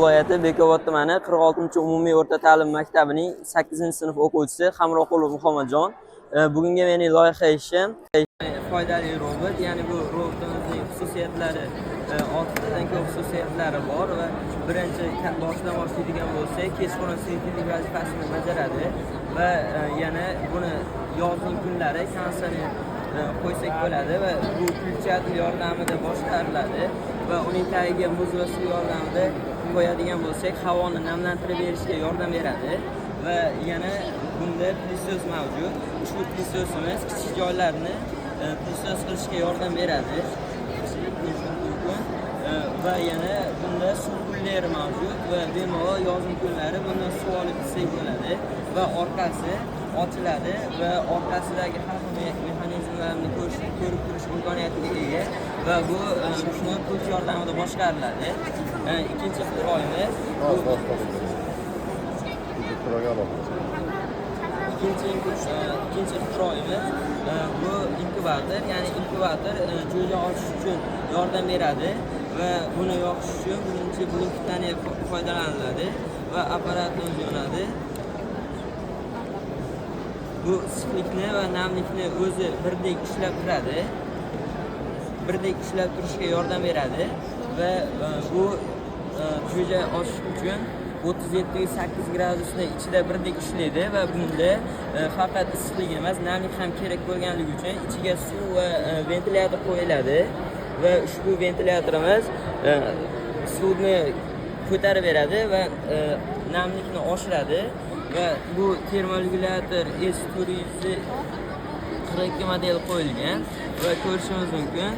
Viloyati Bekobod tumani 46-umumiy o'rta ta'lim maktabining 8-sinf o'quvchisi Hamroqulov Muhammadjon. Bugungi mening loyiha ishim foydali robot, ya'ni bu robotimizning xususiyatlari 6 tadan ko'p xususiyatlari bor va birinchi boshidan boshlaydigan bo'lsak, kechqurun svetильник vazifasini bajaradi va yana buni yozning kunlari konditsioner qo'ysak bo'ladi va bu включатель yordamida boshqariladi va uning tagiga muz va suv yordamida qo'yadigan bo'lsak, havoni namlantirib berishga yordam beradi. Va yana bunda пылесос mavjud. Ushbu пылесос imiz kichik joylarni пылесос qilishga yordam beradi, ko'rishimiz mumkin. Va yana bunda suv кулер i mavjud va bemalol yozgi kunlari bundan suv olib ichsak bo'ladi va orqasi ochiladi va orqasidagi har xil mexanizmlarni ko'rib turish imkoniyatiga ega va bu shuni pult yordamida boshqariladi. Ikkinchi ixtiroimiz bu Ixtiroga alohida. Ikkinchi ixtiroimiz bu inkubator, ya'ni inkubator jo'ja ochish uchun yordam beradi va buni yoqish uchun birinchi блок питания foydalaniladi va apparatimiz yonadi. Bu issiqlikni va namlikni o'zi birdek ishlab turadi, birdek ishlab turishga yordam beradi va bu jo'ja ochish uchun 37,8 gradusni ichida birdek ishlaydi va bunda faqat issiqlik emas, namlik ham kerak bo'lganligi uchun ichiga suv va ventilyator qo'yiladi va ushbu ventilyatorimiz suvni ko'tarib beradi va namlikni oshiradi. Va bu termoregulyator S 442 model qo'yilgan va ko'rishimiz mumkin.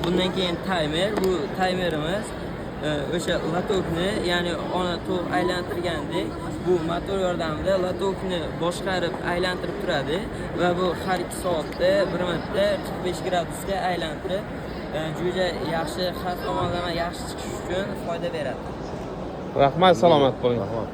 Bundan keyin taymer. Bu taymerimiz o'sha лоток ni, ya'ni ona tovuq aylantirgandek, bu motor yordamida лоток ni boshqarib, aylantirib turadi va bu har 2 soatda bir marta 45 gradusga aylantirib, juda yaxshi, har tomonlama yaxshi chiqish uchun foyda beradi. Rahmat, salomat bo'ling. Rahmat.